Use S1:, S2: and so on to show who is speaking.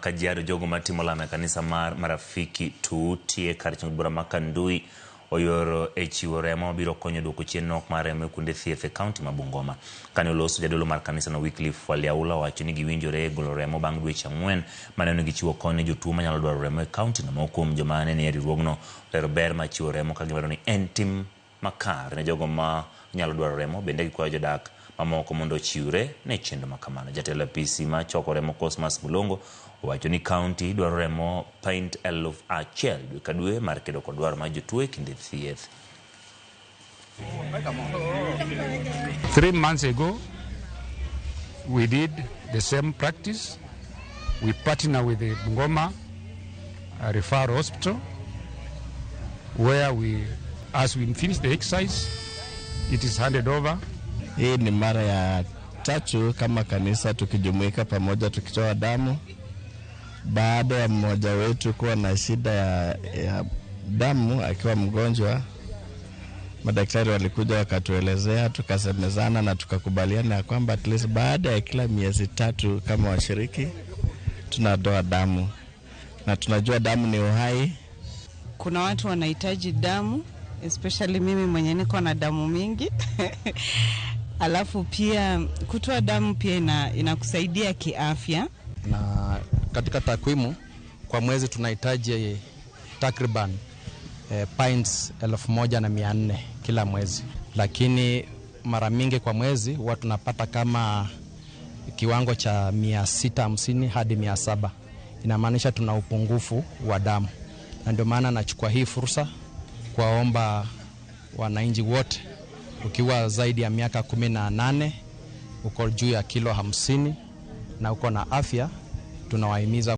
S1: Kajiado jogo matimo lamo e kanisa mar Marafiki Tuuti e kar chong bura ma Kandui oyoro e chiwo remo mabiro konyo duoko chien nok mar remo e kuonde thieth e kaunti ma Bungoma. Kane oloso jadolo mar kanisano Wycliffe Waliaula owacho ni giwinjore e golo remo bang' dweche 4 mane gichiwo kony ne jotuo manyalo dwaro remo e kaunti no. Moko kuom joma ne nie riwruogno olero ber mar chiwo remo ka giwacho ni en tim makare ne jogo ma nyalo dwaro remo bende gikwayo jodak mamoko mondo ochiwre ne chenro ma kamano. Jatelo apisi ma choko remo Cosmas Mulongo owacho ni kaunti dwaro remo pint 1000 dwe ka dwe mar kedo kod dwaro mar jotuo e kinde thieth.
S2: 3 months ago, we did the same practice. We partner with the Bungoma Referral Hospital, where we, as we finish the exercise, it is handed over.
S3: Hii ni mara ya tatu kama kanisa tukijumuika pamoja tukitoa damu, baada ya mmoja wetu kuwa na shida ya damu akiwa mgonjwa. Madaktari walikuja wakatuelezea, tukasemezana na tukakubaliana ya kwamba at least baada ya kila miezi 3 kama washiriki tunatoa damu, na tunajua damu ni uhai.
S4: Kuna watu wanahitaji damu, especially mimi mwenye niko na damu mingi. Alafu pia kutoa damu pia inakusaidia kiafya.
S5: Na katika takwimu kwa mwezi tunahitaji takriban pints 1400 kila mwezi, lakini mara mingi kwa mwezi huwa tunapata kama kiwango cha 650 hadi 700. Inamaanisha tuna upungufu wa damu, na ndio maana nachukua hii fursa kuwaomba wananchi wote, ukiwa zaidi ya miaka 18, uko juu ya kilo 50 na uko na afya, tunawahimiza.